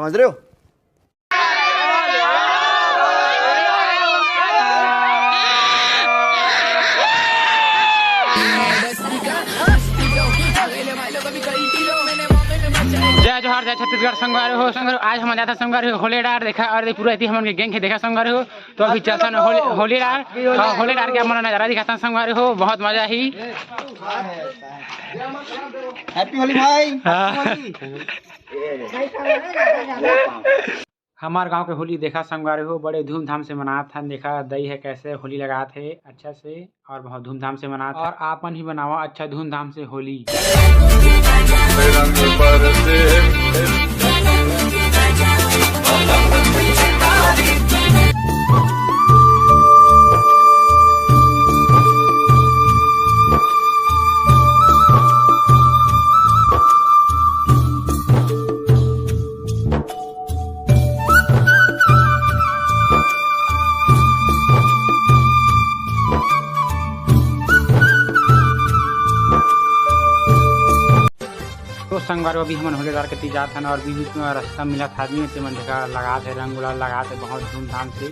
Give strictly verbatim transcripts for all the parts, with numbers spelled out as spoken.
समझ रहे हो? जय जोहार, जय छत्तीसगढ़ संगवारी हो। संगवारी हो, आज हमन जाथन संगवारी हो होली डार देखा, अउ पूरा एती हमन के gang हे देखा संगवारी हो। तो अभी चलथन होली, होली डार, हाँ, होली डार के हमन नजारा दिखाथन संगवारी हो, बहुत मजा ही। Happy Holi भाई। हाँ। Happy Holi। हमार गांव के होली देखा संगवारी हो, बड़े धूमधाम से मनात हन। देखा दई हे कैसे होली लगात हे अच्छा से, अउ बहुत धूमधाम से मनात हे। अउ आपन भी मनावा अच्छा धूमधाम से होली। रंग बरसे। तो संगवारी हो, अभी हमन होली डार के ती जात हन अउ बीच बीच में रास्ता मिलत आदमी ते मन जगह लगात हे, रंग गुलाल लगात हे बहुत धूमधाम से।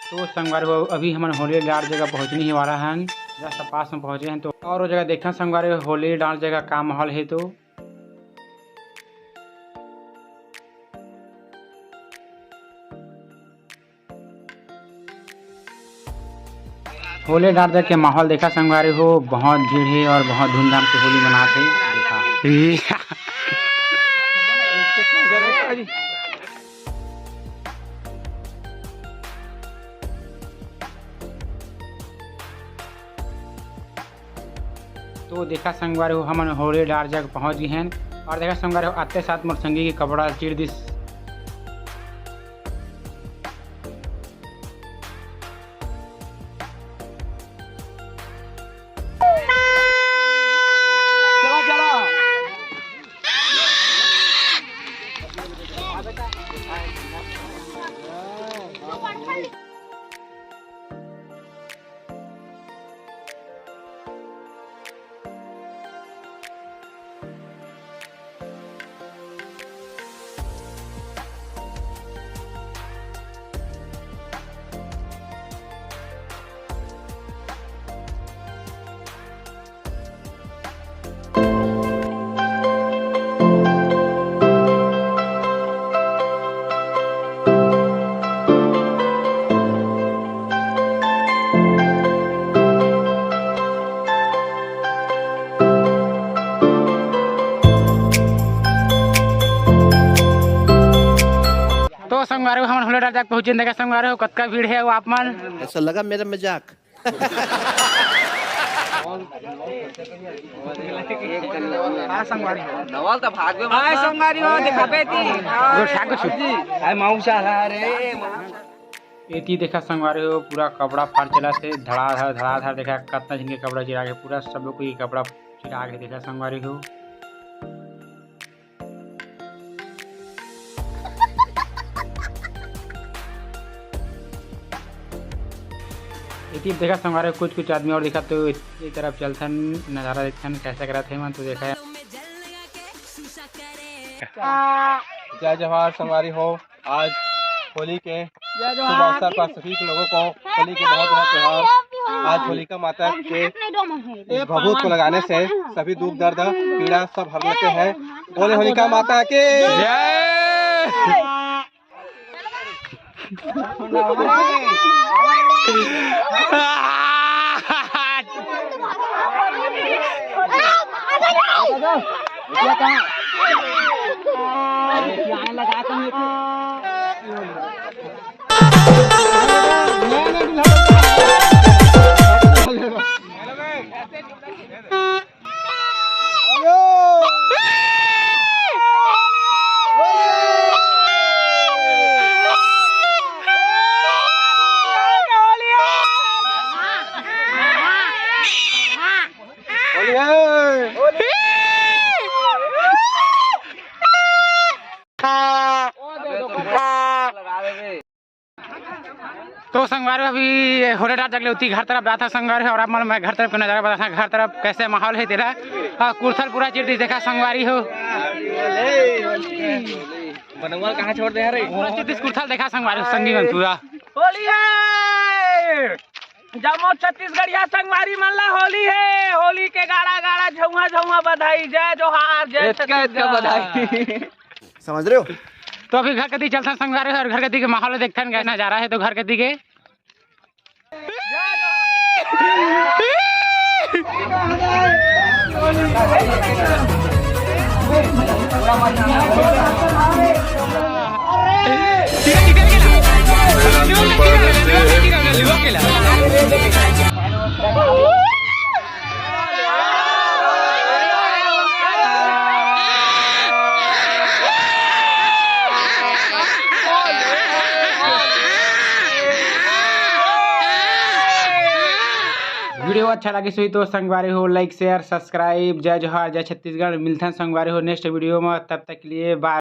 तो संगवारी हो, अभी हमन होली डार जगह पहुँचने ही वाला हन, just पास में पहुँचे हन। तो अउ जगह देखथन संगवारी हो, होली डार जगह का माहौल हे। तो होली डार जगह के माहौल देखा संगवारी हो, बहुत भीड़ हे अउ बहुत धूमधाम से होली मनात हे। देखा। तो देखा संगवारी हो, हमन होली डार जगह पहुँच गे हन। अउ देखा संगवारी हो, आते साथ मोर संगी के कपड़ा चीर दिस। चला, चला। तो संगवारी हो, हमन होली डार तक पहुँचे, देखा संगवारी हो, कतका भीड़ हे। अउ आप मन ऐसा लगा मेरा मजाक। हाँ, संगवारी हो। नवल तो भाग में हाय, संगवारी हो, दिखाबे ती। हाँ। हाय, माऊ साला रे। एती देखा संगवारी हो, पूरा कपड़ा फाड़ चला से धड़ाधड़, धड़ाधड़। देखा, कतना झन के कपड़ा चिरा गे, पूरा सब कोई कपड़ा चिरा गे। देखा संगवारी हो। एती देखा संगवारी, कुछ कुछ आदमी अउ देखा, तो ए तरफ चलथन, नजारा देखथन कैसे करत हे मन। तो देखा, जय जोहार संगवारी हो, आज होली के शुभ अवसर पर सभी लोगों को होली के बहुत बहुत त्योहार। आज होलिका माता के इस भभूत को लगाने से सभी दुख दर्द पीड़ा सब हर लेते हैं। बोले होलिका माता की जय। तो संगवारी हो, अभी होले डार जगले उती घर तरफ जात हन संगवारी हो, अउ आप मन ल मैं घर तरफ के नजारा बताथंव, घर तरफ कइसे माहौल हे तेला। अउ कुर्थल पूरा चिर दिस, देखा संगवारी हो। बनौवा ल कहाँ छोड़ दे हरे? पूरा चिर दिस कुर्थल, देखा संगवारी हो, संगी मन पूरा। होली हे, जम्मो छत्तीसगढ़िया संगवारी मन ला होली हे, होली के गाड़ा गाड़ा झउहा झउहा बधाई। जय जोहार, जय एतका एतका छत्तीसगढ़। बधाई। समझ रहे हो? तो अभी घर कती चलथन संगवारी हो, अउ घर कती के माहौल देखथन, कइसे नजारा हे तो घर कती के। वीडियो अच्छा लागिस होही तो संगवारी हो, like, share, subscribe। जय जोहार, जय छत्तीसगढ़। मिलथन संगवारी हो next वीडियो में, तब तक के लिए bye।